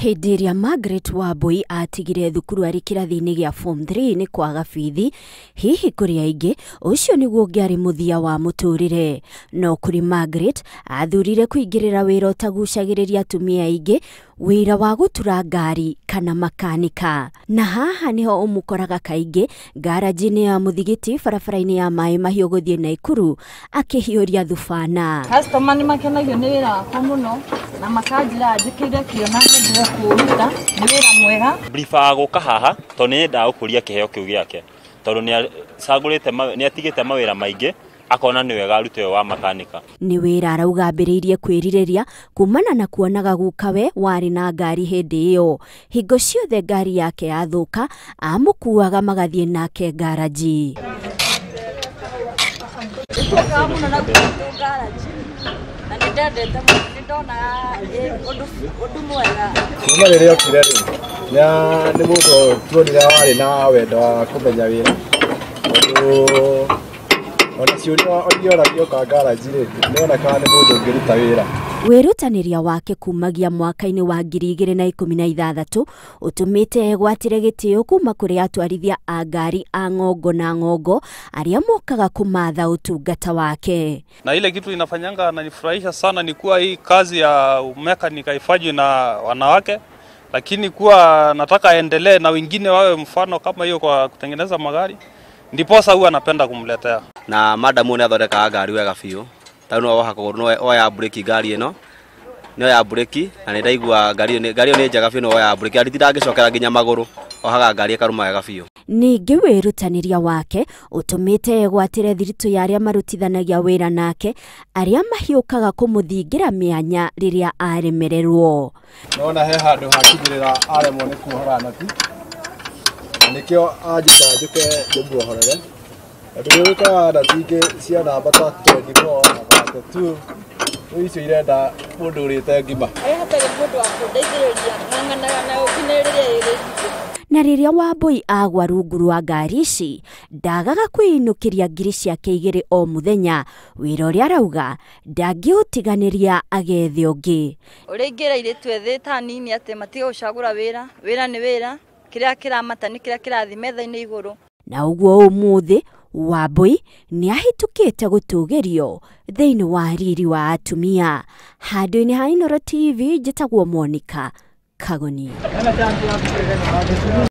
Hĩndĩ ĩrĩa Margaret Wambui atigire thukuru arĩ kĩrathi-inĩ gĩa form 3 nĩ kwaga bithi, hihi kũrĩ aingĩ ũcio nĩguo ũngĩarĩ mũthia wa mũtũrĩre. No kũrĩ Margaret athurire kũingĩrĩra wĩra ũtagucagĩrĩria atumia aingĩ, wĩra wa gũtura ngari kana makanika. Na haha nĩho ũmũkoraga kaingĩ ngaranji-inĩ ya Mũthigiti barabara-inĩ ya Maĩ Mahiũ gũthiĩ Naikuru akĩhiũria thubana. Customer nĩ makenagio nĩ wĩra wakwa mũno na makanjĩra njĩkĩre kĩo na nyendelee kũũruta, nĩ wĩra mwega. Prefer gũka haha tondũ nĩ endaga gũkũria kĩheo kĩu gĩake, tondũ nĩ atigĩte mawĩra maingĩ akona nĩ wega arute ũyũ wa makanika. Nĩ wĩra arauga ambĩrĩirie kwĩrirĩria kumana na kuonaga gukawe warĩ na ngari hĩndĩ ĩyo. Hingo ciothe ngari yake yathũka amũkuaga magathiĩ nake ngaranji. Nĩtuokaga mũno na gwitũ ngaranji na nĩ ndendete mũno, nĩ ndonaga ũndũ mwega. Kuma rĩrĩa okire rĩ, nĩ mũndũ tuonire warĩ na wendo wa kũmenya wĩra, tondũ ona ciũria iria oragio oka ngaranji rĩ, nĩonekaga nĩ mũndũ ũngĩruta wĩra. Wĩrutanĩria wake kumagia mwaka-inĩ wa 2016 ũtũmĩte egwatĩre gĩtĩo kuma kũrĩ atwarithia a ngari a ng'ongo na ng'ongo arĩa mokaga kũmatha ũtungata wake. Na ile kitu inafanyanga na nifurahisha sana ni kuwa hii kazi ya mechanic haifanywi na wanawake, lakini kuwa nataka aendelee na wengine wawe mfano kama hiyo kwa kutengeneza magari, ndiposa huwa napenda kumletea. Na madamu nĩ athondekaga ngari wega biũ, tondũ no woha kũgũrũ, no oya breki ngari ĩno, nĩ oya breki na nĩ ndaigua ngari ĩyo nĩ njega biũ, no oya breki aritinda angĩcokera nginya magũrũ, ohaga ngari ĩkarũma wega biũ. Ningĩ wĩrutanĩria wake ũtũmĩte egwatĩre thiritũ ya arĩa marutithanagia wĩra nake, arĩa mahiũkaga kũmũthingira mĩanya rĩrĩa aremererwo. Nona he handũ hakinyĩrĩra aremwo nĩ kuohora nati, na nĩkĩo anjĩta njũke ndĩmuohorere, tondũ nĩ ũgĩkoraga nati ingĩ cia namba ta 24 na 32, rĩu icio irenda mũndũ ũrĩte ngima. Harĩa hatarĩ mũndũ wa kũndeithĩrĩria, ng'ang'anaga nayo nginya rĩrĩa ĩrĩkire. Na rĩrĩa Wambui agwa rungu rwa ngari ici, ndagaga kwĩinũkĩria ngiri ciake 2 o mũthenya, wĩra ũrĩa arauga ndangĩũtiganĩria agethe ũngĩ. Ũrĩa ingĩra airĩtu ethĩ ta nini atĩ matige gũcagũra wĩra, wĩra nĩ wĩra, kĩrĩa kĩramata nĩ kĩrĩa kĩrathiĩ metha-inĩ igũrũ. Na ũguo ũmũthĩ Wambui nĩ ahĩtũkĩte gũtũgĩrio thĩinĩ wa riri wa atumia. Handũ-inĩ ha Inooro TV njĩtagwo Monica Kagoni.